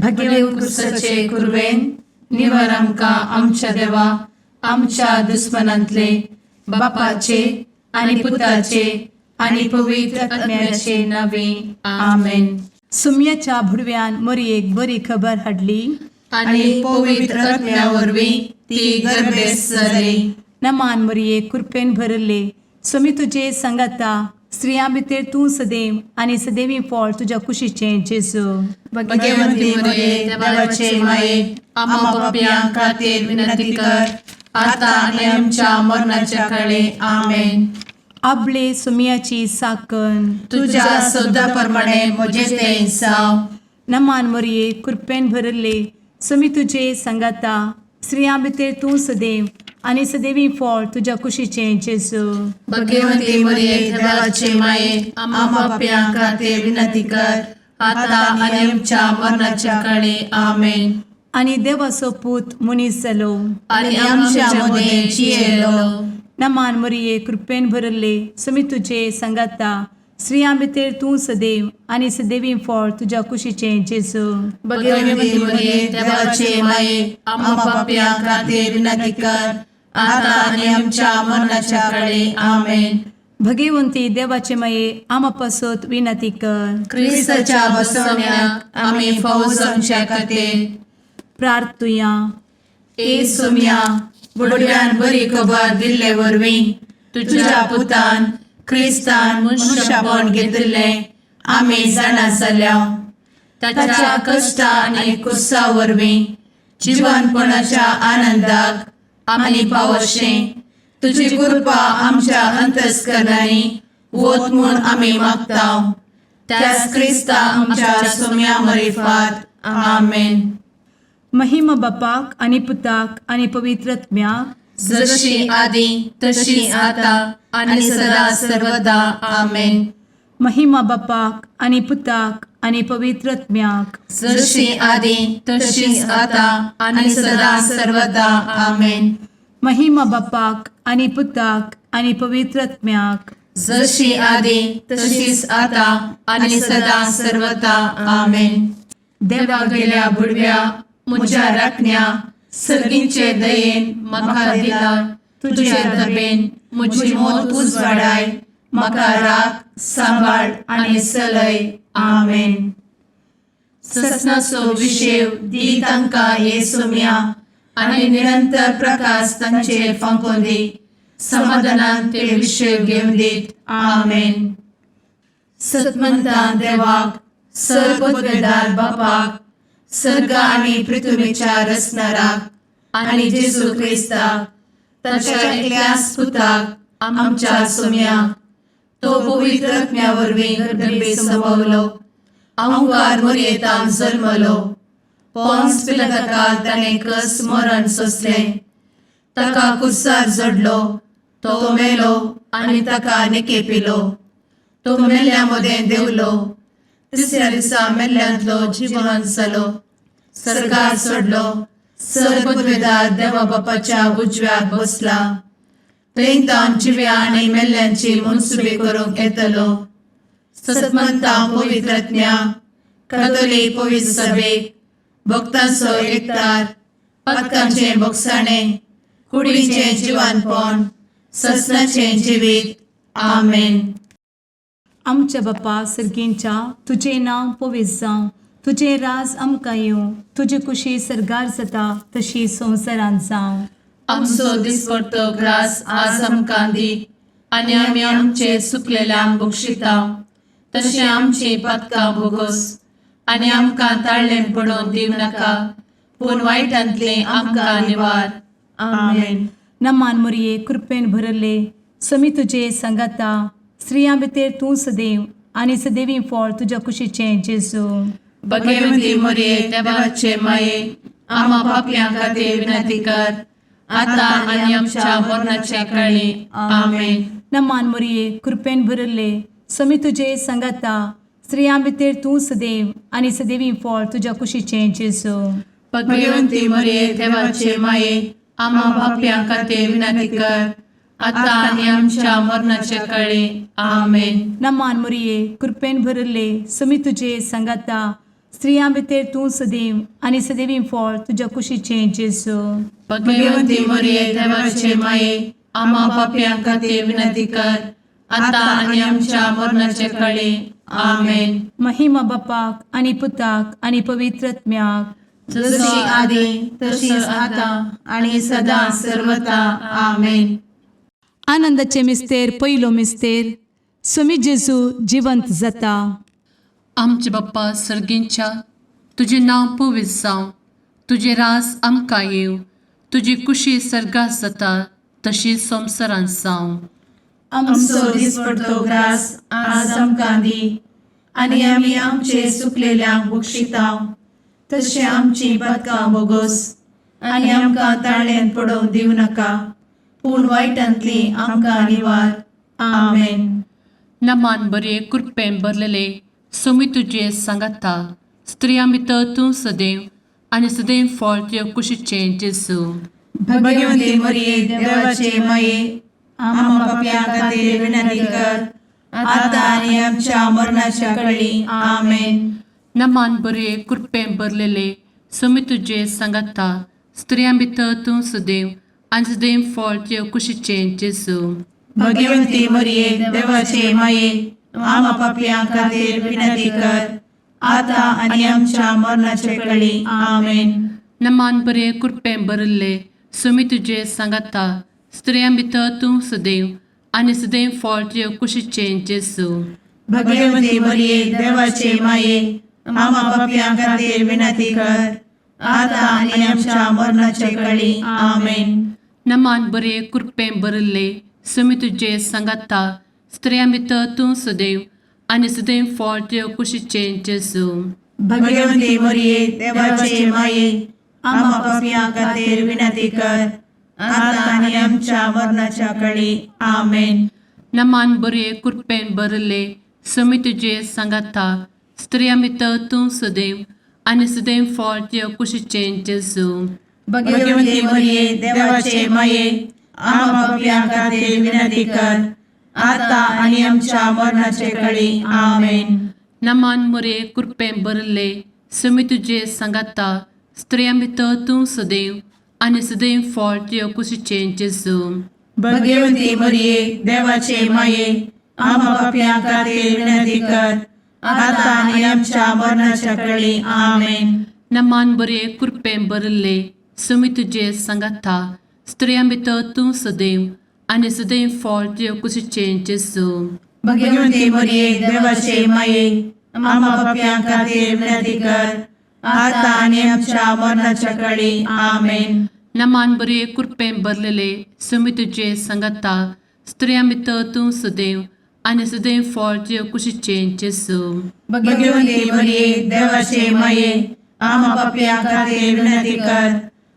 भगेवंत क्रुसाचे कुरवेन निवर आमकां आमच्या देवा आमच्या दुस्मनांतले बापाचे आनी पुताचे आनी पवित्र आत्म्याचे नावे. आमेन. सुम्याच्या भुडव्यान मोरयेक बरी खबर हाडली आनी पवित्र आत्म्या वरवीं ती गर्भेस्त जाली. नमान मोरये, कृपेन भरले, स्वामी तुजे सांगाता. स्त्रियां भितर तूं सदैव आनी सदैवी फळ तुज्या कुशीचें जेजू. भगवंती मरिये, देवाचे माये, आम्हा पापयां खातीर विनंती कर, आता आनी आमच्या मरणाच्या काळे. आमेन. आबले सुम्याची साकन. तुझ्या शब्दा प्रमाणे म्हजें तें जावं. नमान मोरये, कृपेन भरले, स्वामी तुजे सांगाता. स्त्रियां भितर तूं सदैव आनी सदैवी फळ तुज्या कुशीचें जेजू. भगवंती मरिये, देवाचे माये, आम्हा पापयां खातीर विनंती कर, आता आनी आमच्या मरणाच्या काळे. आमेन. आनी देवाचो पूत मनीस जालो आनी आमच्या मदें जियेलो. नमान मोरये, कृपेन भरले, स्वामी तुजे सांगाता. स्त्रियां भितर तूं सदैव आनी सदैवी फळ तुज्या कुशीचें जेजू. भगवंती मरिये, देवाचे माये, आम्हा पापयां खातीर विनंती कर, आता आनी आमच्या मरणाच्या काळे. आमेन. भगवंती देवाचे माये, आमा पासत विनंती कर. क्रिस्ताच्या बसवण्याक आमी फावो जावच्या खातीर. प्रार्थुया. ए सोम्या, बुडव्यान बरी खबर दिल्ले वरवीं तुझ्या पुतान क्रिस्तान मनुष्यपण घेतिल्लें आमी जाणा जाल्या. ताच्या कश्टा आनी कुर्सा वरवीं जिवनपणाच्या आनंदाक आमी पावशें तुजी कृपा आमच्या अंतस्करणांनी वत म्हूण आमी मागता, त्याच क्रिस्ता आमच्या सोम्या मरिफात. आमेन. महिमा बापाक आनी पुताक आनी पवित्र आत्म्याक. जशी आदी तशी आता आणि सदा सर्वदा. आमेन. महिमा बापाक आनी पुताक आनी पवित्र आत्म्याक. जशी आदी तशीच आता आणि सदा सर्वदा. आमेन. महिमा बापाक आनी पुताक आनी पवित्र आत्म्याक. जशी आदी तशीच आता आणि सदा सर्वदा. आमेन. देवा गेल्या बुडव्या म्हज्या राखण्या, सर्गींचे दयेन म्हाका दिला तुझे दबेन म्हजी मोत उजवाडाय, म्हाका राख, सांबाळ आनी चलय. आमेन. ससनाचो विशेव दी तांकां हे सोम्या आनी निरंतर प्रकाश तांचेर फांकोवन दी. समाधानान ते विशेव घेवन दीत. आमेन. सतमंतान देवाक, सर्वपदवेदार बापाक, सर्ग आनी पृथ्वीच्या रचणाराक आनी जेजू क्रिस्ताक ताच्या एकल्याच पुताक आमच्या सोम्याक, तो पवित्र आत्म्या वरवीं गर्भे संभवलो, अंकार मोरयेतान जल्मलो, पोन्स पिलाताकाल ताणें कस मरण सोंसलें, ताका कुर्सार जडलो, तो मेलो आनी ताका निकेपिलो, तो मेल्ल्या मदें देंवलो, तिसऱ्या दिसा मेल्ल्यांतलो जिवन जालो, सर्गार चडलो, सर्वपदवेदार देवा बापाच्या उजव्याक बसला, थंय तावन जिव्या आनी मेल्ल्यांची मनसुबी करूंक येतलो. सतमंता पवित्र आत्म्या, कातोलीक पवित्र सभेक, भक्तांचो एकतार, पातकांचें भोगसाणें, कुडीचें जिवानपण, ससनाचें जिवीत. आमेन. आमच्या बापा सर्गींच्या, तुजें नांव पवित्र जावं, तुजें राज आमकां येवं, तुजी कुशी सर्गार जाता तशी संवसारांत जावं. आमचो दिसपडतो ग्रास आज आमकां दी आनी आमी आमचे चुकलेल्यांक बक्षिता तशें आमची पातकां भोगोस आनी आमकां ताळ्ळें पडोवन दिवं नाका, पूण वायटांतलें आमकां निवार. आमेन. नमान मोरये, कृपेन भरले, समी तुजे सांगाता. स्त्रियां भितर तूं सदैव आनी सदैवी फळ तुज्या कुशीचें जेजू. भगवती मोरये, देवाचे माये, आम्हा पापयां खातीर विनंती कर, आता आनी आमच्या मरणाच्या काळी. आमेन. नमान मोरये, कृपेन भरले, समी तुजे सांगाता. स्त्रियां भितर तूं सदैव आनी सदैवी फळ तुज्या कुशीचें जेजू. भगवंती मोरये, देवाचे माये, आम्हा पापयां खातीर विनंती कर, आता आनी आमच्या मरणाच्या काळी. आमेन. नमान मोरये, कृपेन भरले, समी तुजे सांगाता. स्त्रियां भितर तूं सदैव आनी सदैवी फळ तुज्या कुशीचें जेजू. भगवती मरिये, देवाचे माये, आम्हा पापयां खातीर विनंती कर, आतां आनी आमच्या मरणाचे कळी. आमेन. महिमा बापाक आनी पुताक आनी पवित्र आत्म्याक. जशी आदी तशीच आतां आनी सदां सर्वता. आमेन. आनंदाचे मिस्तेर, पयलो मिस्तेर, स्वामी जेजू जिवंत जाता. आमचे बाप्पा सर्गींच्या, तुजें नांव पवित्र जावं, तुजें रास आमकां येवं, तुजी कुशी सर्गात जाता तशी संवसारांत जावं. आमचो दिसपडतो ग्रास आज आमकां दी आनी आमी आमचे सुकलेल्यांक बक्षितांव तशें आमची पदकां बोगोस आनी आमकां ताळ्यान पडोवंक दिवं नाका, पूण वायटांतली आमकां निवार. आमेन. नमान बरे, कृपेन भरलेले, सोमी तुजे सांगाता, स्त्रियां भितर तूं सदैव आनी सदैव फळ तुजे कुशीचें जेजू. भगवंती मरिये, देवाचे माये, आम्हा पापयां खातीर विनंती कर, आतां आनी आमच्या मरणाच्या कळी. आमेन. नमान बरे, कृपेन भरलेले, सोमी तुजे सांगाता, स्त्रियां भितर तूं सदैव आनी सदैव फळ तुजे कुशीचें जेजू. भगवंती मरिये, देवाचे माये, आम्हा पापयां खातीर विनंती कर, आतां आनी आमच्या मरणाचे कळी. आमेन. नमान बरे, कृपेन भरिल्ले, सोमी तुजे सांगाता, स्त्रियां भितर तूं सदैव आनी सदैव फळ तुजे कुशीचें जेजू. भगवंती मरिये, देवाचे माये, आम्हा पापयां खातीर विनंती कर, आतां आनी आमच्या मरणाचे कळी. आमेन. नमान बरे, कृपेन भरिल्ले, सोमी तुजे सांगाता, स्त्रियां भितर तूं सदैव आनी सदैव फळ तुजे कुशीचें जेजू. भगवंती मरिये, देवाचे माये, आम्हा पापयां खातीर विनंती कर, आतां आनी आमच्या मरणाच्या कळी. आमेन. नमान बरे, कृपेन भरिल्ले, सोमी तुजे सांगाता, स्त्रियां भितर तूं सदैव आनी सदैव फळ तुजे कुशीचें जेजू. भगवंती मरिये, देवाचे माये, आम्हा पापयां खातीर विनंती कर, आतां आनी आमच्या मरणाचे कळी. आमेन. नमान मोरे, कृपेन भरिल्ले, सोमी तुजे सांगाता, स्त्रियां भितर तूं सदैव आनी सदैव फळ तुजे कुशीचें जेजू. भगवंती मरिये, देवाचे माये, आम्हा पापयां खातीर विनंती कर, आतां आनी आमच्या मरणाच्या कळी. आमेन. नमान बरे, कृपेन भरिल्ले, सोमी तुजे सांगाता, स्त्रियां भितर तूं सदैव आनी सदैव फळ तुजे कुशीचें जेजू. भगवंती मरिये, देवाचे माये, आम्हा पापयां खातीर विनंती कर, आतां आनी आमच्या मरणाच्या कळी. आमेन. नमान बरे, कृपेन भरलेले, सोमी तुजे सांगाता, स्त्रियां भितर तूं सदैव आनी सदैव फळ तुजे कुशीचें जेजू. भगवंती मरिये, देवाचे माये, आम्हा पापयां खातीर विनंती कर,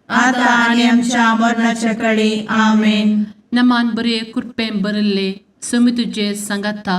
आतां आनी आमच्या मरणाच्या कळी. आमेन. नमान बरे, कृपेन भरिल्ले, सोमी तुजे सांगाता,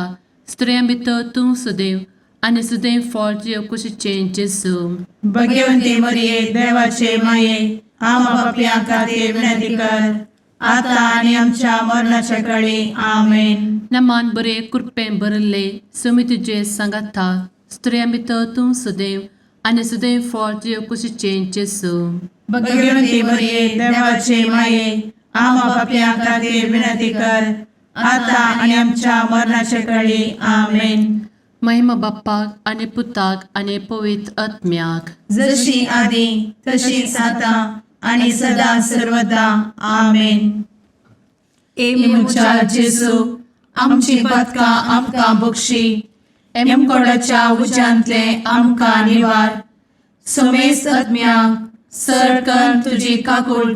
स्त्रियां भितर तूं सदैव आनी सदैव फळ तुजे कुशीचें जेजू. भगवंती मरिये, देवाचे माये, आम्हा पापयां खातीर विनंती कर, आतां आनी आमच्या मरणाच्या कळी. आमेन. नमान बरे, कृपेन भरिल्ले, सोमी तुजे सांगाता, स्त्रियां भितर तूं सदैव आनी सदैव फळ तुजे कुशीचें जेजू. भगवंती मरिये, देवाचे माये, आम्हा पापयां खातीर विनंती कर, आतां आनी आमच्या मरणाच्या कळी. आमेन. महिमा बाप्पाक आनी पुताक आनी पवित्र आत्म्याक. जशी आदी तशीच आतां आनी सदां सर्वदा. आमेन. ए म्हज्या जेजू, आमची पदकां आमकां बक्षी, एमकोडाच्या उज्यांतले आमकां निवार, समेस्त आत्म्यांक सरकन तुजी काकूळ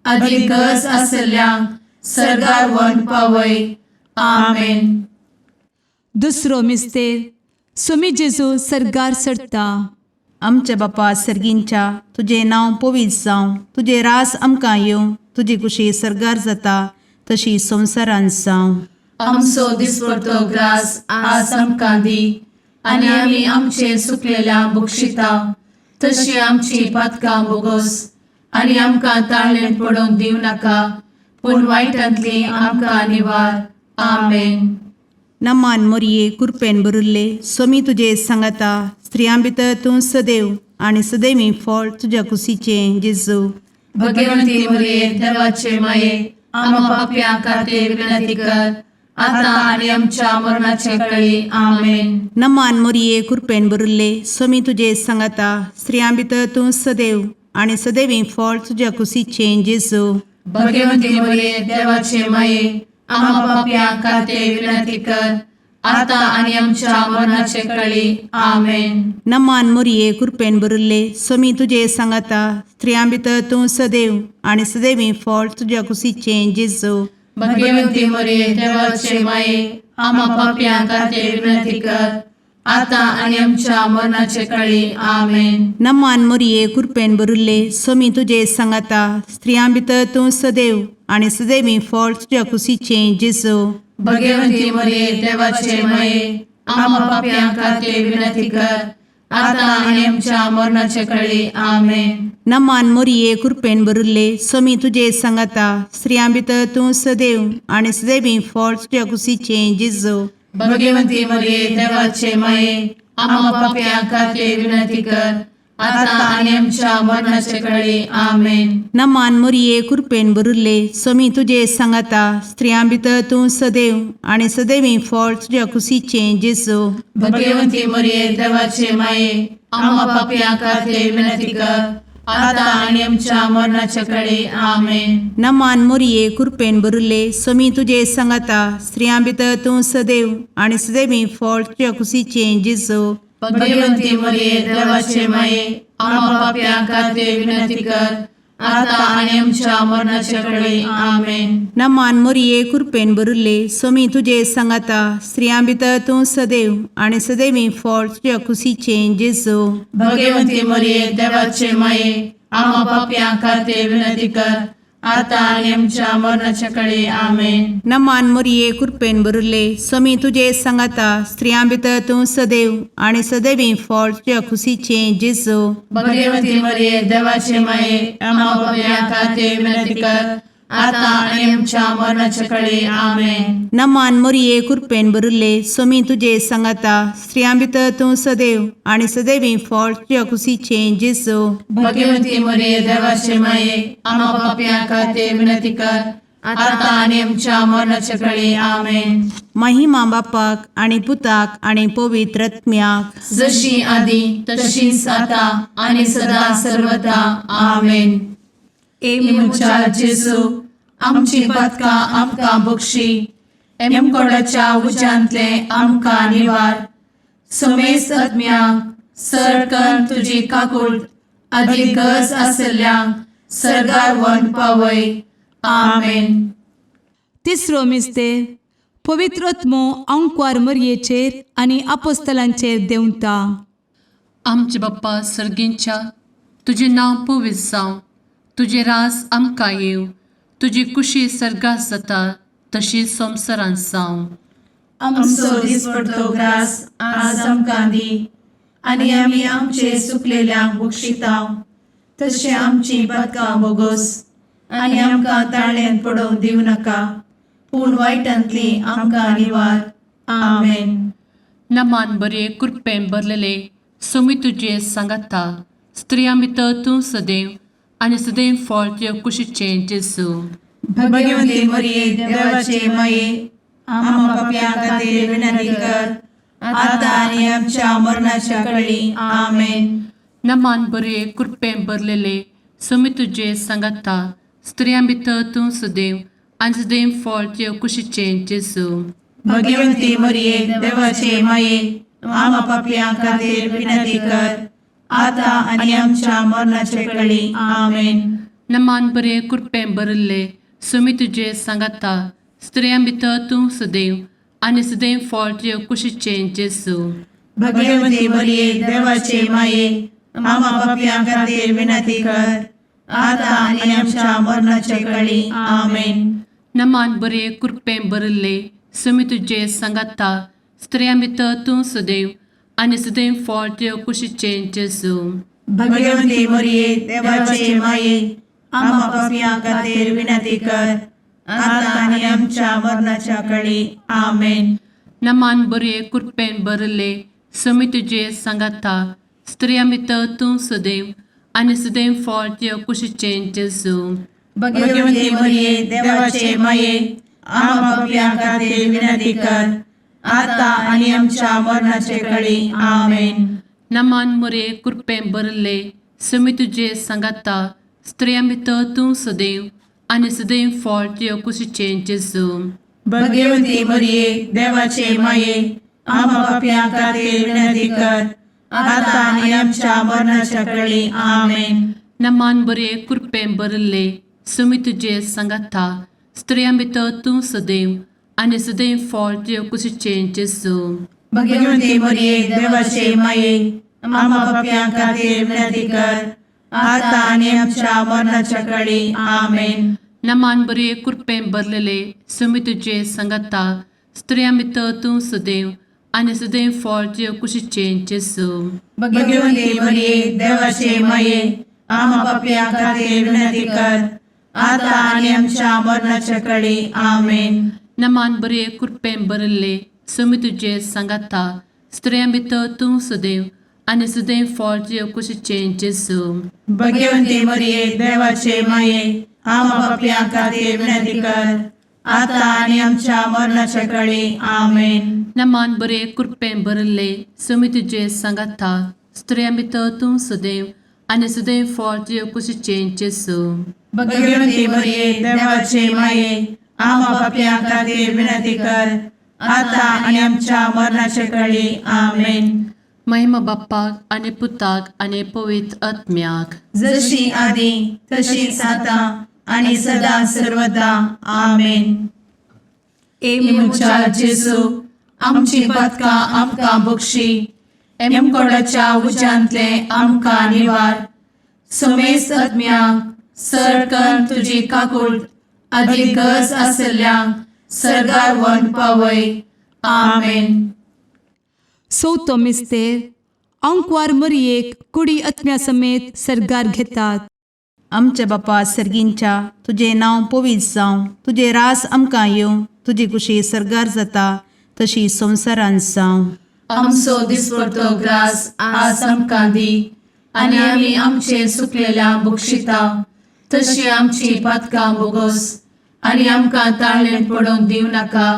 आदी गरज आसल्ल्यांक सर्गार वन पावय. आमेन. दुसरो मिस्तेर, स्वामी जेजू सर्गार चडता. आमच्या बापा सर्गींच्या, तुजें नांव पवित्र जावं, तुजें रास आमकां येवं, तुजी कुशी सर्गार जाता तशी संवसारांत जावं. आमचो दिसपडतो ग्रास आज आमकां दी आनी आमी आमचे सुकलेल्या बक्षिता तशी आमची पातकां बोगोस आनी आमकां ताळ्ळें पडोवंक दिवं नाका, पूण वायटांतली आमकां निवार. आमेन. नमान मोरये कुरपेन भरिल्ले सोमी तुजे सांगाता स्त्रियां भितर तूं सदैव आनी सदैवी फळ तुज्या कुशीचें जेजू. भगवंती मरिये देवाचे माये आम्हा पापयां खातीर विनंती कर आता आनी आमच्या मरणाचे कळी. आमेन. नमान मोरये कुरपेन भरिल्ले सोमी तुजे सांगाता स्त्रियां भितर तूं सदैव आनी सदैवी फळ तुज्या कुशीचें जेजू. भगवंती मरिये देवाचे माये आम्हा पापयां खातीर विनंती कर आता आनी आमच्या मरणाचे कळी. आमेन. नमान मोरये कुरपेन भरिल्ले सोमी तुजे सांगाता स्त्रियां भितर तूं सदैव आनी सदैवी फळ तुज्या कुशीचें जेजू. भगवंती मरिये देवाचे माये आम्हा पापयां खातीर विनंती कर आता आनी आमच्या मरणाचे कळी. आमेन. नमान मोरये कुरपेन भरिल्ले सोमी तुजे सांगाता स्त्रियां भितर तूं सदैव आनी सदैवी फळ तुज्या कुशीचें जेजू. भगवंती मरिये देवाचे माये आम्हा पापयां खातीर विनंती कर आता आनी आमच्या मरणाचे कळी. आमेन. नमान मोरये कुरपेन भरिल्ले सोमी तुजे सांगाता स्त्रियां भितर तूं सदैव आनी सदैवी फळ तुज्या कुशीचें जेजू. भगवंती मरिये देवाचे माये आम्हा पापयां खातीर विनंती कर आता आनी आमच्या मरणाचे कळी. आमेन. नमान मोरये कुरपेन भरिल्ले सोमी तुजे सांगाता स्त्रियां भितर तूं सदैव आनी सदैवी फळ तुज्या कुशीचें जेजू. भगवंती मरिये देवाचे माये आम्हा पापयां खातीर विनंती कर आता आनी आमच्या मरणाचे कळी. आमेन. नमान मोरये कुरपेन भरिल्ले सोमी तुजे सांगाता स्त्रियां भितर तूं सदैव आनी सदैवी फळ तुज्या कुशीचें जेजू. भगवंती मरिये देवाचे माये आम्हा पापयां खातीर विनंती कर आता आनी आमच्या मरणाचे कळी. आमेन. नमान मोरये कुरपेन भरिल्ले सोमी तुजे सांगाता स्त्रियां भितर तूं सदैव आनी सदैवी फळ तुज्या कुशीचें जेजू. भगवंती मरिये देवाचे माये आम्हा पापयां खातीर विनंती कर आता आनी आमच्या मरणाचे कळी. आमेन. नमान मोरये कुरपेन भरिल्ले सोमी तुजे सांगाता स्त्रियां भितर तूं सदैव आनी सदैवी फळ तुज्या कुशीचें जेजू. भगवंती मरिये देवाचे माये आम्हा पापयां खातीर विनंती कर आता आनी आमच्या मरणाचे कळी. आमेन. नमान मोरये कुरपेन भरिल्ले सोमी तुजे सांगाता स्त्रियां भितर तूं सदैव आनी सदैवी फळ तुज्या कुशीचें जेजू. भगवंती मरिये देवाचे माये आम्हा पापयां खातीर विनंती कर आता आनी आमच्या मरणाचे कळी. आमेन. महिमा बापाक आनी पुताक आनी पवित्र आत्म्याक. जशी आदी तशीच आता आनी सदा सर्वदा. आमेन. ए म्हज्या जेजू आमची पातकां आमकां बक्षी एमकोडाच्या उज्यांतले आमकां निवार समेस्त आत्म्यांक सरकन तुजी काकूट आदी गरज आसल्ल्यांक सरगार वन पावय. आमेन. तिसरो मिस्तेर पवित्र आत्मो अंकवार मरयेचेर आनी आपोस्तलांचेर देंवता. आमचे बाप्पा सर्गींच्या तुजें नांव पवित्र जावं, तुजें राज आमकां येवं, तुजी कुशी सर्गात जाता तशी संवसारांत जावं. आमचो दिसपडतो ग्रास आज आमकां दी आनी आमी आमचे सुकलेल्यांक बक्षितांव तशें आमची पातकां बोगोस आनी आमकां ताळ्यांत पडोवंक दिवं नाका पूण वायटांतली आमकां निवार. आमेन. नमान बरे कृपेन भरलेले सोमी तुजे सांगाता स्त्रियां भितर तूं सदैव आनी सदैव फळ तुज्या कुशीचें जेजू. भगवंती मरिये देवाचे माये आम्हा पापयां खातीर विनंती कर आता आनी आमच्या मरणाच्या कळी. आमेन. नमान बरे कृपेन भरलेले सोमी तुजे सांगाता स्त्रियां भितर तूं सदैव आनी सदैव फळ तुज्या कुशीचें जेजू. भगवंती मरिये देवाचे माये आम्हा पापयां खातीर विनंती कर आता आनी आमच्या मरणाच्या कळी. आमेन. नमान बरे कृपेन भरिल्ले सोमी तुजे सांगाता स्त्रियां भितर तूं सदैव आनी सदैव फळ तुज्या कुशीचें जेजू. भगवंती मरिये देवाचे माये आम्हा पापयां खातीर विनंती कर आता आनी आमच्या मरणाच्या कळी. आमेन. नमान बरे कृपेन भरिल्ले सोमी तुजे सांगाता स्त्रियां भितर तूं सदैव आनी सदैव फळ तुज्या कुशीचें जेजू. भगवंती मरिये देवाचे माये आम्हा पापयां खातीर विनंती कर आता आनी आमच्या मरणाच्या कळी. आमेन. नमान बरये कृपेन भरले समी तुजे सांगाता स्त्रिया भितर तूं सदैव आनी सदैव फळ तुज्या कुशीचें जेजू. भगवती मरिये, देवाचे माये, आम्हा पापयां खातीर विनंती कर, आता आनी आमच्या मरणाचे कळी. आमेन. नमान मुरे कृपेन भरले समी तुजे सांगाता स्त्रिया भितर तूं सदैव आनी सदैव फळ तुज्या कुशीचें जेजू. भगवती मरिये, देवाचे माये, आम्हा पापयां खातीर विनंती कर, आता आनी आमच्या मरणाच्या कळी. आमेन. नमान बरे कृपेन भरले समी तुजे सांगाता स्त्रिया भितर तूं सदैव आनी सदैव फळ तुज्या कुशीचें जेजू. भगवती मरिये, देवाचे माये, आम्हा पापयां खातीर विनंती कर, आता आनी आमच्या मरणाच्या कळी. आमेन. नमान बरे कृपेन भरलेले समी तुजे सांगाता स्त्रिया भितर तूं सदैव आनी सदैव फळ तुज्या कुशीचें जेजू. भगवती मरिये, देवाचे माये, आम्हा पापयां खातीर विनंती कर, आता आनी आमच्या मरणाच्या कळी. आमेन. नमान बरे कृपेन भरले समी तुजे सांगाता स्त्रिया भितर तूं सदैव आनी सदैव फळ तुज्या कुशीचें जेजू. भगवती मरिये, देवाचे माये, आम्हा पापयां खातीर विनंती कर, आता आनी आमच्या मरणाच्या कळी. आमेन. नमान बरे कृपेन भरले समी तुजे सांगाता स्त्रिया भितर तूं सदैव आनी सदैव फळ तुज्या कुशीचें जेजू. भगवती मरिये, देवाचे माये, आम्हा पापयां खातीर विनंती कर, आता आनी आमच्या मरणाच्या कळी. आमेन. महिमा बाप्पाक आनी पुताक आनी पवित्र आत्म्याक. जशी आदी तशीच आता आणि सदा सर्वदा. आमेन. ए म्हज्या जेजू, आमची पातकां आमकां बक्षी, एमकोडाच्या उज्यांतले आमकां निवार, समेस्त आत्म्यांक सरकन तुजी काकूळ आदी गरज आसल्ल्यांक सरगार व्हरून पावय. आमेन. चवथो मिस्तेर आंकवार मरियेक कुडी आत्म्या समेत सर्गार घेतात. आमच्या बापा सर्गींच्या, तुजें नांव पवित्र जावं, तुजें रास आमकां येवं, तुजी कुशी सर्गार जाता तशी संवसारांत जावं. आमचो दिसपडतो ग्रास आज आमकां दी आनी आमी आमचे सुकलेल्या बक्षिता तशी आमची पातकां बोगोस आनी आमकां ताळणेंत पडोवंक दिवं नाका,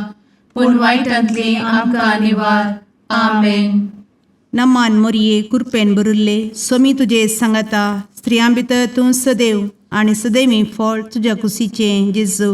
पूण वायटांतली आमकां निवार. आमेन. नमान मोरये, कुरपेन भरिल्ले, सोमी तुजे सांगाता, स्त्रियां भितर तूं सदैव आनी सदैवी फळ तुज्या कुशीचें जेजू.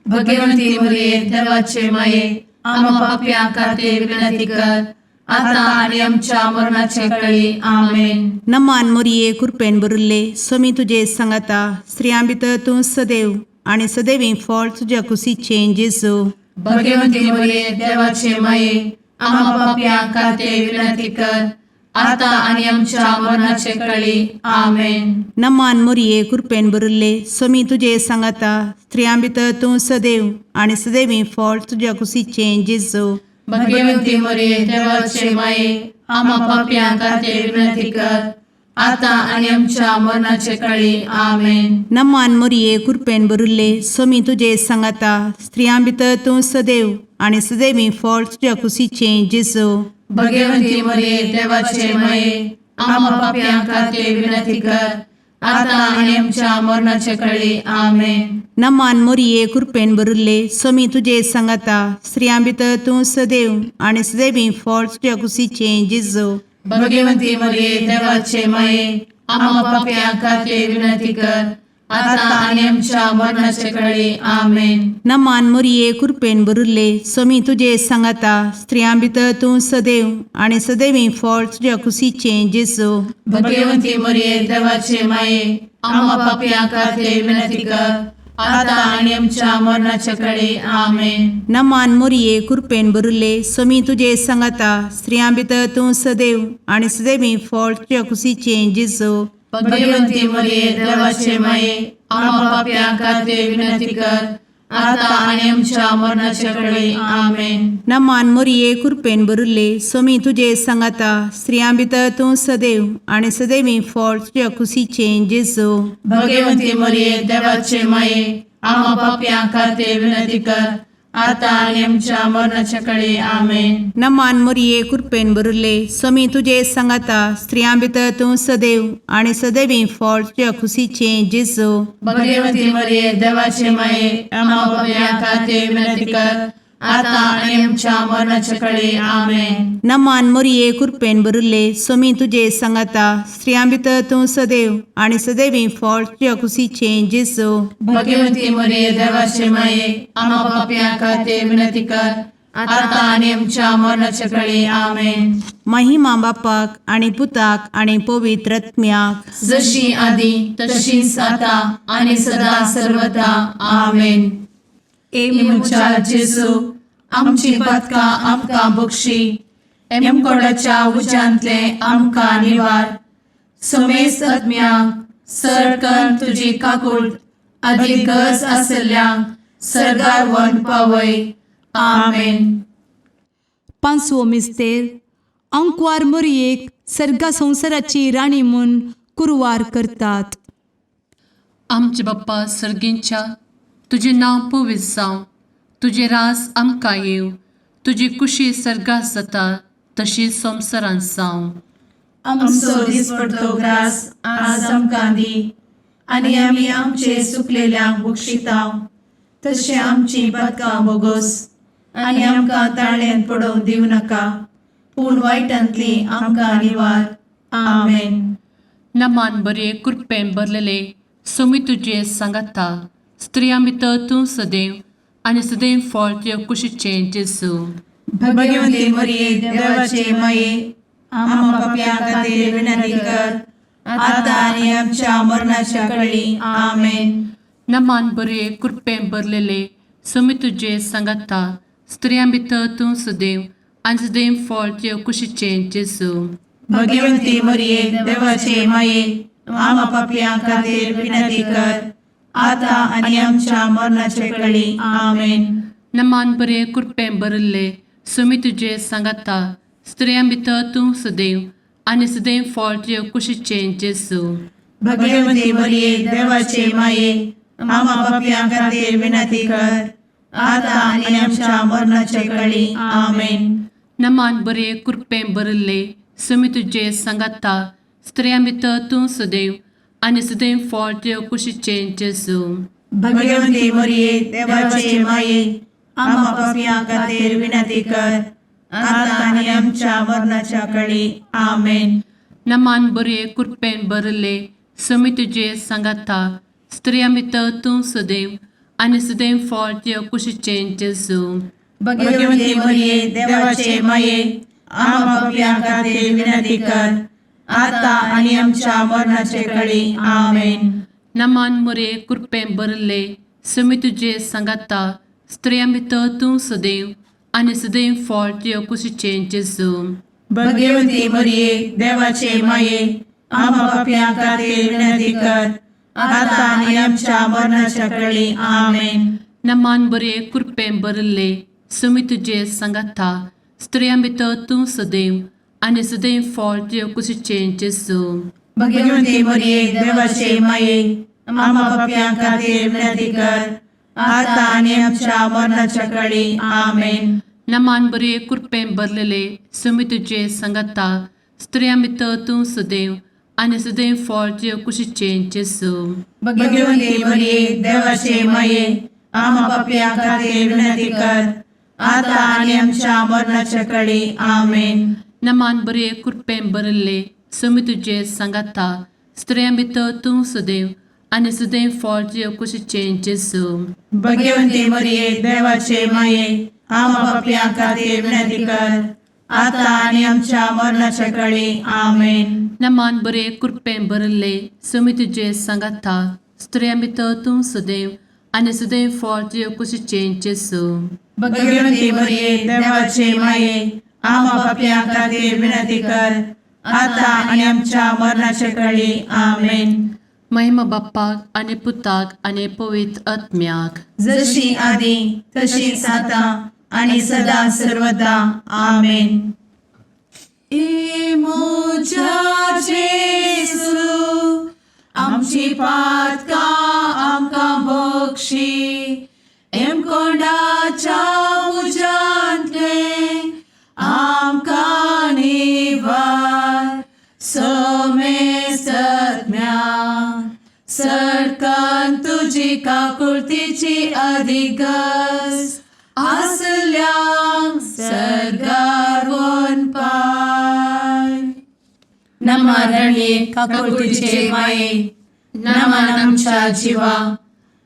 भगवंती मरिये, देवाचे माये, आम्हा पापयां खातीर विनंती कर, आता आनी आमच्या मरणाचे कळी. आमेन. नमान मोरये, कुरपेन भरिल्ले, सोमी तुजे सांगाता, स्त्रियां भितर तूं सदैव आनी सदैवी फळ तुज्या कुशीचें जेजू. भगवंती मरिये, देवाचे माये, आम्हा पापयां खातीर विनंती कर, आता आनी आमच्या मरणाचे कळी. आमेन. नमान मोरये, कुरपेन भरिल्ले, सोमी तुजे सांगाता, स्त्रियां भितर तूं सदैव आनी सदैवी फळ तुज्या कुशीचें जेजू. भगवंती मरिये, देवाचे माये, आम्हा पापयां खातीर विनंती कर, आता आनी आमच्या मरणाचे कळी. आमेन. नमान मोरये, कुरपेन भरिल्ले, सोमी तुजे सांगाता, स्त्रियां भितर तूं सदैव आनी सदैवी फळ तुज्या कुशीचें जेजू. भगवंती मरिये, देवाचे माये, आम्हा पापयां खातीर विनंती कर, आता आनी आमच्या मरणाचे कळी. आमेन. नमान मोरये, कुरपेन भरिल्ले, सोमी तुजे सांगाता, स्त्रियां भितर तूं सदैव आनी सदैवी फळ तुज्या कुशीचें जेजू. भगवंती मरिये, देवाचे माये, आम्हा पापयां खातीर विनंती कर, आता आनी आमच्या मरणाचे कळी. आमेन. नमान मोरये, कुरपेन भरिल्ले, सोमी तुजे सांगाता, स्त्रियां भितर तूं सदैव आनी सदैवी फळ तुज्या कुशीचें जेजू. भगवंती मरिये, देवाचे माये, आम्हा पापयां खातीर विनंती कर, आता आनी आमच्या मरणाचे कळी. आमेन. नमान मोरये, कुरपेन भरिल्ले, सोमी तुजे सांगाता, स्त्रियां भितर तूं सदैव आनी सदैवी फळ तुज्या कुशीचें जेजू. भगवंती मरिये, देवाचे माये, आम्हा पापयां खातीर विनंती कर, आता आनी आमच्या मरणाचे कळी. आमेन. नमान मोरये, कुरपेन भरिल्ले, सोमी तुजे सांगाता, स्त्रियां भितर तूं सदैव आनी सदैवी फळ तुज्या कुशीचें जेजू. भगवंती मरिये, देवाचे माये, आम्हा पापयां खातीर विनंती कर, आतां आनी आमच्या मरणाच्या कडे आमेन. नमान मोरये, कृपेन भरिल्ले, स्वामी तुजे सांगाता. स्त्रियां भितर तूं सदैव आनी सदैवी फळ तुज्या खुशीचें जेजू. भगवती मरिये, देवाचे माये, आम्हा पापयां खातीर विनंती कर, आतां आनी आमच्या मरणाच्या कडे आमेन. नमान मोरये, कृपेन भरिल्ले, स्वामी तुजे सांगाता. स्त्रियां भितर तूं सदैव आनी सदैवी फळ तुज्या खुशीचें जेजू. भगवती मरिये, देवाचे माये, आम्हा पापयां खातीर विनंती कर, आतां आनी आमच्या मरणाच्या कडे आमेन. महिमा बापाक आनी पुताक आनी पवित्र आत्म्याक. जशी आदी तशीच आता आणि सदा सर्वदा आमेन. ए म्हज्या जेजू, आमची पदकां आमकां बक्षी, एमकोडाच्या उज्यांतले आमकां निवार, समेस्त आत्म्यांक सरकन तुजी काकूट आदी गरज आसल्ल्यांक सरगार वन पावय. आमेन. पांचवो मिस्तेर, आंकवार मोरयेक सर्गा संवसाराची राणी म्हूण कुरवार करतात. आमचे बाप्पा सर्गींच्या, तुजें नांव पवित्र जावं, तुजें राज आमकां येवं, तुजी कुशी सर्गात जाता तशी संवसारांत जावं. आमचो दिसपडतो ग्रास आज आमकां दी, आनी आमी आमचे सुकलेल्यांक बक्षितांव, तशें आमची पदकां बोगोस, आनी आमकां ताळ्यान पडोवंक दिवं नाका, पूण वायटांतली आमकां निवार. आमेन. नमान बरे, कृपेन भरलेले, सोमी तुजे सांगाता. स्त्रियां भितर तूं सदैव आनी सदैव फळ तुज्या कुशीचें जेजू. भगवती मरिये, देवाचे माये, आम्हा पापयां खातीर विनंती कर, आतां आनी आमच्या मरणाच्या कळी. आमेन. नमान बरे, कृपेन भरलेले, सोमी तुजे सांगाता. स्त्रियां भितर तूं सदैव आनी सदैव फळ तुज्या कुशीचें जेजू. भगवती मरिये, देवाचे माये, आम्हा पापयां खातीर विनंती कर, आतां आनी आमच्या मरणाचे कळी. आमेन. नमान बरे, कृपेन भरिल्ले, सोमी तुजे सांगाता. स्त्रियां भितर तूं सदैव आनी सदैव फळ तुज्या कुशीचें जेजू. भगवती मरिये, देवाचे माये, आम्हा पापयां खातीर विनंती कर, आतां आनी आमच्या मरणाचे कळी. आमेन. नमान बरे, कृपेन भरिल्ले, सोमी तुजे सांगाता. स्त्रियां भितर तूं सदैव आनी सदैव फळ तुज्या कुशीचें जेजू. भगवती मरिये, देवाचे माये, आम्हा पापयां खातीर विनंती कर, आतां आनी आमच्या मरणाच्या कळी. आमेन. नमान बरे, कृपेन भरिल्ले, सोमी तुजे सांगाता. स्त्रियां भितर तूं सदैव आनी सदैव फळ तुज्या कुशीचें जेजू. भगवती मरिये, देवाचे माये, आम्हा पापयां खातीर विनंती कर, आतां आनी आमच्या मरणाचे कळी. आमेन. नमान मोरे, कृपेन भरिल्ले, सोमी तुजे सांगाता. स्त्रियां भितर तूं सदैव आनी सदैव फळ तुज्या कुशीचें जेजू. भगवती मरिये, देवाचे माये, आम्हा पापयां खातीर विनंती कर, आतां आनी आमच्या मरणाच्या कळी. आमेन. नमान बरे, कृपेन भरिल्ले, सोमी तुजे सांगाता. स्त्रियां भितर तूं सदैव आनी सदैव फळ तुज्या कुशीचें जेजू. भगवती मरिये, देवाचे माये, आम्हा पापयां खातीर विनंती कर, आतां आनी आमच्या मरणाच्या कळी. आमेन. नमान बरे, कृपेन भरलेले, सोमी तुजे सांगाता. स्त्रियां भितर तूं सदैव आनी सदैव फळ तुज्या कुशीचें जेजू. भगवती मरिये, देवाचे माये, आम्हा पापयां खातीर विनंती कर, आतां आनी आमच्या मरणाच्या कळी. आमेन. नमान बरे, कृपेन भरिल्ले, सोमी तुजे सांगाता. स्त्रियां भितर तूं सदैव आनी सदैव फळ तुज्या कुशीचें जेजू. भगवती मरिये, देवाचे माये, आम्हा पापयां खातीर विनंती कर, आतां आनी आमच्या मरणाच्या कळी. आमेन. नमान बरे, कृपेन भरिल्ले, सोमी तुजे सांगाता. स्त्रियां भितर तूं सदैव आनी सदैव फळ तुज्या कुशीचें जेजू. भगवती मरिये, देवाचे माये, आम्हा पापयां खातीर विनंती कर, आतां आनी आमच्या मरणाच्या कळी. आमेन. महिमा बाप्पाक आनी पुताक आनी पवित्र आत्म्याक. जशी आदी तशीच आता आणि सदा सर्वदा. आमेन. ए म्हज्या जेजू, आमची पातकां आमकां बक्षी, एमकोंडाच्या तुजी काकुळतीची अधिगस आसल्यांक सर्गार वनपाय. नमरणये काकुळतीचे माये, नमन आमच्या जिवा,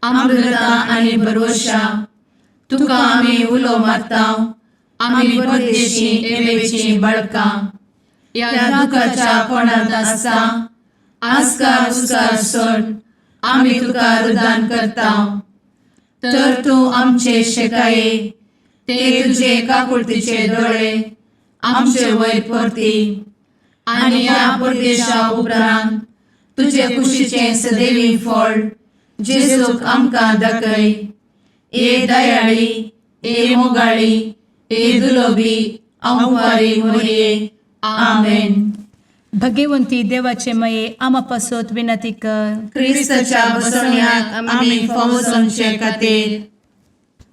अमृता आनी भरवशा, तुका आमी उलो मारता, आमी परदेशी एवेची बळकां ह्या दुखाच्या कोणांत आसता आस्कार उस्कार सोड आमी तुका रुदान करता, तर तूं आमचे शेकाये ते तुजे काकुळतीचे दोळे आमचे वयर परती आनी ह्या परदेशा उपरांत तुजे कुशीचें सदैवी फळ जेजूक आमकां दाखय. ए दयाळी, ए मोगाळी, ए दुलोबी अंवारी मोरये. आमेन. भगवंती देवाचे मये आमा पासत विनंती कर. क्रिस्ताच्या बसवण्याक आमी फावो जावचे खातीर.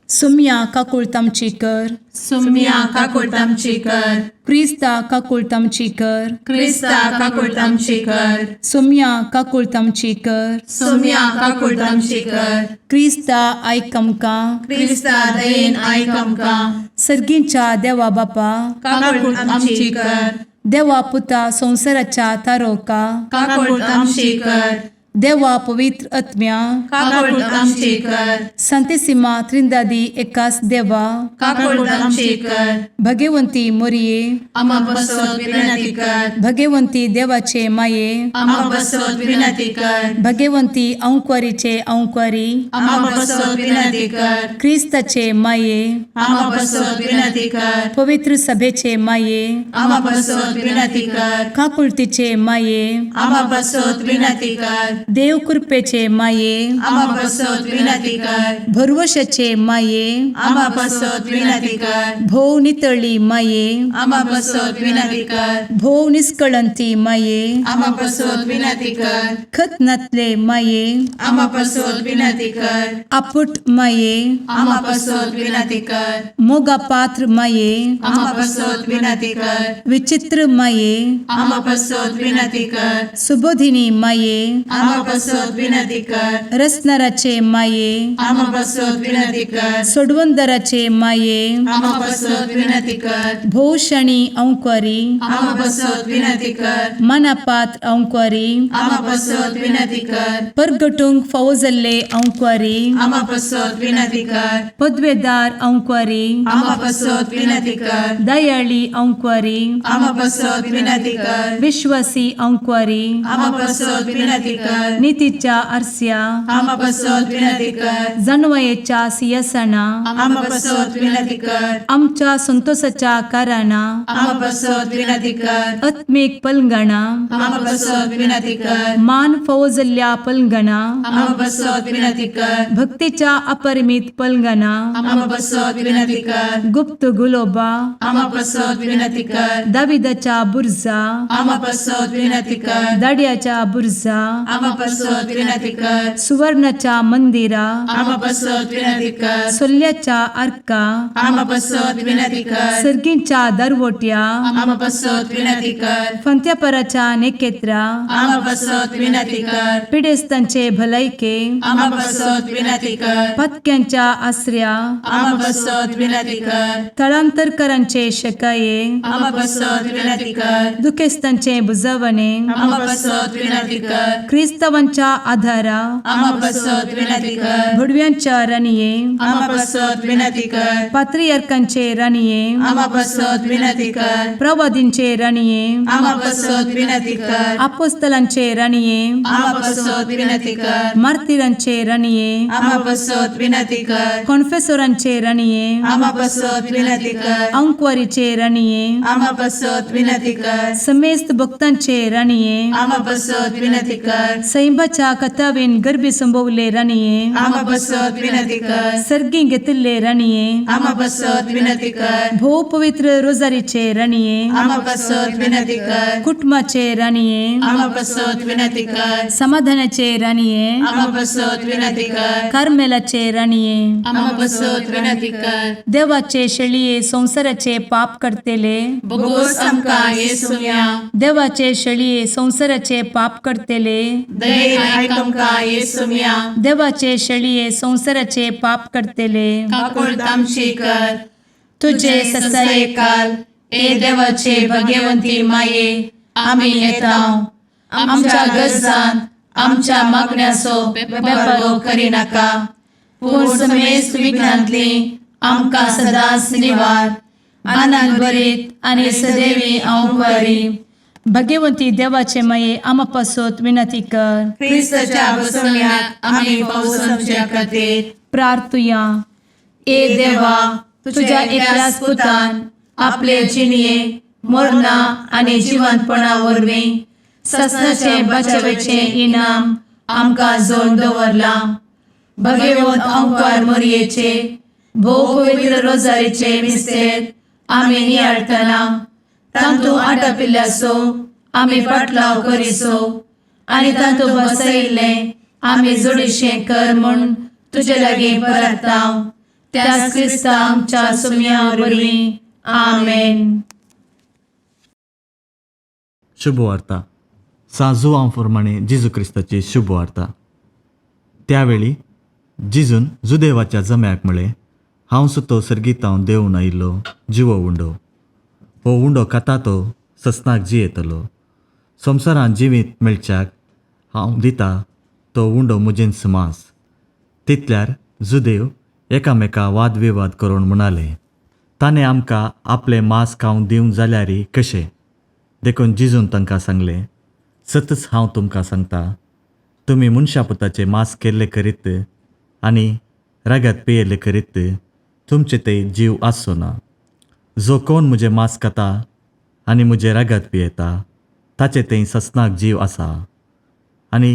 सुम्या काकुळत आमची कर. सुम्या काकुळट आमची कर. क्रिस्ता काकुळत आमची कर. क्रिस्ता काकुळट आमची कर. सुम्या काकुळत आमची कर. सुम्या काकुळट आमची कर. क्रिस्ता आयक आमकां. क्रिस्ता दयेन आयक आमकां. सर्गींच्या देवा बापा, काकुळट आमची कर. देवा पुता संवसाराच्या तारोका, काकुळट आमची कर. देवा पवित्र आत्म्या, काकुळट आमची कर. संतेसिमा त्रिंदादी एकास देवा, काकुळट आमची कर. भगवंती मोरये, आमा बसत विनंती कर. भगवंती देवाचे माये, आमा बसत विनंती कर. भगवंती अंक्वारीचे अंक्वारी, आमा बसत विनंती कर. क्रिस्ताचे माये, आमा बसत विनंती कर. पवित्र सभेचे माये, आमा बसत विनंती कर. काकुळतीचे माये, आमा बसत विनंती कर. देव कृपेचे माये, आमा बसत विनंती कर. भरवशाचे माये, आमा बसत विनंती कर. भोव नितळी माये, आमा बसत विनंती कर. भोव निस्कळंती माये, आमा बसत विनंती कर. खत नातले माये, आमा बसत विनंती कर. आपुट माये, आमा बसत विनंती कर. मोगा पात्र माये, आमा बसत विनंती कर. विचित्र माये, आमा बसत विनंती कर. सुबोधिनी माये, आमा बसत विनंती कर. रसनाराचे माये, आमा बसत विनंती कर. सोडवंदराचे माये, आमा बसत विनंती कर. भोवशणी अंक्वारी, आमा बसत विनंती कर. मनापात्र अंक्वारी, आमा बसत विनंती कर. परगटूंक फावो जाल्ले अंक्वारी, आमा बसत विनंती कर. पदवेदार अंक्वारी, आमा बसत विनंती कर. दयाळी अंक्वारी, आमा बसत विनंती कर. विश्वासी अंक्वारी, आमा बसत विनंती कर. नितीच्या आरस्या, आमा बसत विनंती कर. जानवयेच्या सियासना, आमा बसत विनंती कर. आमच्या संतोषाच्या कारणां, आमा बसत विनंती कर. आत्मीक पलंगणा, आमा बसत विनंती कर. मान फावो जाल्ल्या पलंगणा, आमा बसत विनंती कर. भक्तीच्या अपरिमित पलंगणा, आमा बसत विनंती कर. गुप्त गुलोबा, आमा बसत विनंती कर. दाविदाच्या बुर्जा, आमा बसत विनंती कर. दाड्याच्या बुर्जा, आमा बसत विनंती कर. सुवर्णाच्या मंदिरा, आमा बसत विनंती कर. सोल्ल्याच्या आर्का, आमा बसत विनंती कर. सर्गींच्या दरवट्या, आमा बसत विनंती कर. फंत्यापराच्या नेकेत्रा, आमा बसत विनंती कर. पिडेस्तांचे भलायके, आमा बसत विनंती कर. पत्क्यांच्या आसऱ्या, आमा बसत विनंती कर. थळांतरकरांचे शकाये, आमा बसत विनंती कर. दुखेस्तांचे बुजवणे, आमा बसत विनंती कर. क्रिस्तावांच्या आधारा, आमा बसत विनंती कर. भुडव्यांच्या राणये, आमा बसत विनंती कर. पात्रियर्कांचे राणये, आमा बसत विनंती कर. प्रवादींचे राणये, आमा बसत विनंती कर. आपोस्तलांचे राणये, आमा बसत विनंती कर. मार्तिरांचे राणये, आमा बसत विनंती कर. कॉन्फेसोरांचे राणये, आमा बसत विनंती कर. अंक्वारीचे राणये, आमा बसत विनंती कर. समेस्त भक्तांचे राणये, आमा बसत विनंती कर. सैंबाच्या कथावेन गर्भी संभवले राणये, आमा बसत विनंती कर. सर्गी घेतिल्ले राणये, आमा बसत विनंती कर. भोव पवित्र रोजारीचे राणये, आमा बसत विनंती कर. कुटुंबाचे राणये, आमा बसत विनंती कर. समाधानाचे राणये, आमा बसत विनंती कर. कार्मेलाचे राणये, आमा बसत विनंती कर. देवाचे शेळये संवसाराचे पाप करतेले, बोगोस आमकां येसुया. देवाचे शेळये संवसाराचे पाप करतेले, दयेन आयक आमकां येसुम्या. देवाचे शेळये संवसाराचे पाप करतले, काकुळट आमची कर. तुझे तुझे ससायेकाल ए देवाचे भगवंती माये, आमी येता आमच्या गरजान आमच्या मागण्याचो बेपर्वो करिनाका, पूण समेस्त विघ्नांतली आमकां सदांच निवार. आनंद भरीत आनी सदैवी अंवकारी. भगवंती देवाचे माये, आमा पासत विनंती कर. क्रिस्ताच्या बसवण्याक आमी पावसाच्या खातीर प्रार्थुया. ए देवा, तुझ्या एकल्याच पुतान आपले जिणये मरणा आनी जिवंतपणा वरवीं ससनाचे बचावेचें इनाम आमकां जोड दवरलां. भगवंत अंकार मोरयेचे भोव पवित्र रोजारीचे मिस्तेर आमी नियाळटना तांतू आटापिल्ल्याचो आमी पाटलाव करिसो आनी तांतू बसयिल्लें आमी जोडीशें कर म्हूण तुजे लागीं परताव, त्याच क्रिस्ता आमच्या सुम्या वरवीं. आमेन. शुभवार्ता. सां प्रमाणे जेजू क्रिस्ताची शुभवार्ता. त्यावेळी जिजून जुदेवाच्या जम्याक म्हळें, हांव सुतो सर्गीतावन देंवून आयिल्लो जिवो उंडो. हो उंडो खाता तो ससनाक जियेतलो. संवसारांत जिवीत मेळच्याक हांव दिता तो उंडो म्हजेंच मांस. तितल्यार जुदेव एकामेका वादविवाद करून म्हणाले, ताणें आमकां आपलें मांस खावंक दिवंक जाल्यार कशें? देखून जिजून तांकां सांगलें, सतच हांव तुमकां सांगता, तुमी मनशा पुताचें मांस केल्ले करीत आनी रगत पियेल्ले करीत तुमचे ते जीव आसचो ना. जो कोण म्हजें मांस खाता आनी म्हजें रगत पियेता ताचे थंय ससनाक जीव आसा, आनी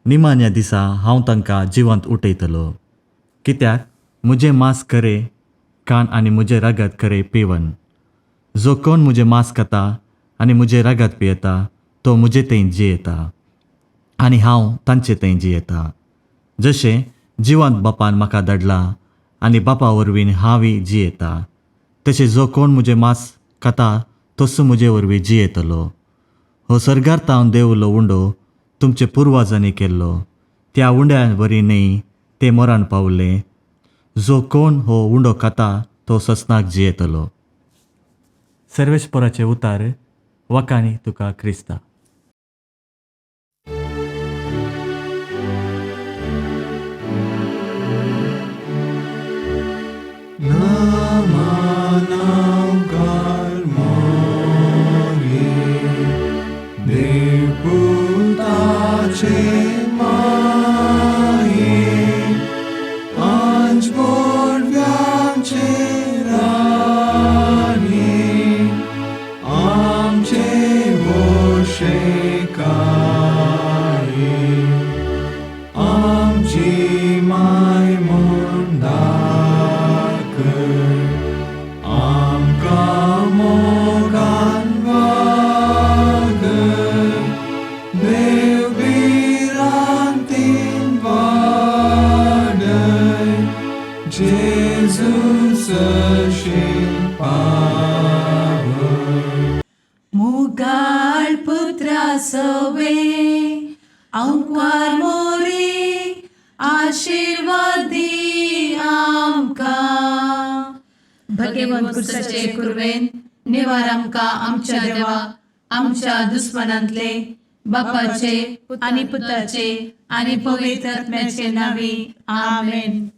निमाण्या दिसा हांव तांकां जिवंत उठयतलो. कित्याक म्हजें मांस खरें खाण आनी म्हजें रगत खरें पिवन. जो कोण म्हजें मांस खाता आनी म्हजें रगत पियेता तो म्हजे थंय जियेता आनी हांव तांचे थंय जियेता. जशें जिवंत बापान म्हाका धाडला आनी बापा वरवीं हांवूय जियेता, तशें जो कोण म्हजें मांस खाता तसो म्हजे वरवीं जियेतलो. हो सर्गार तावन देंवलो उंडो तुमचे पुर्वजांनी केल्लो त्या उंड्या वरी न्हय, ते मरण पावले. जो कोण हो उंडो खाता तो ससनाक जियेतलो. सर्वेस्पराचे उतार. वकानी तुका क्रिस्ता. मुगाळ पुत्रा सवे अंकार मोरे, आशिर्वाद दी आमकां. भगवंत कुर्साचे कुर्वेन निवार आमकां आमच्या देवा, आमच्या दुस्मनांतले, बापाचे आनी पुताचे आनी पवित्र आत्म्याचे नांवी. आमेन.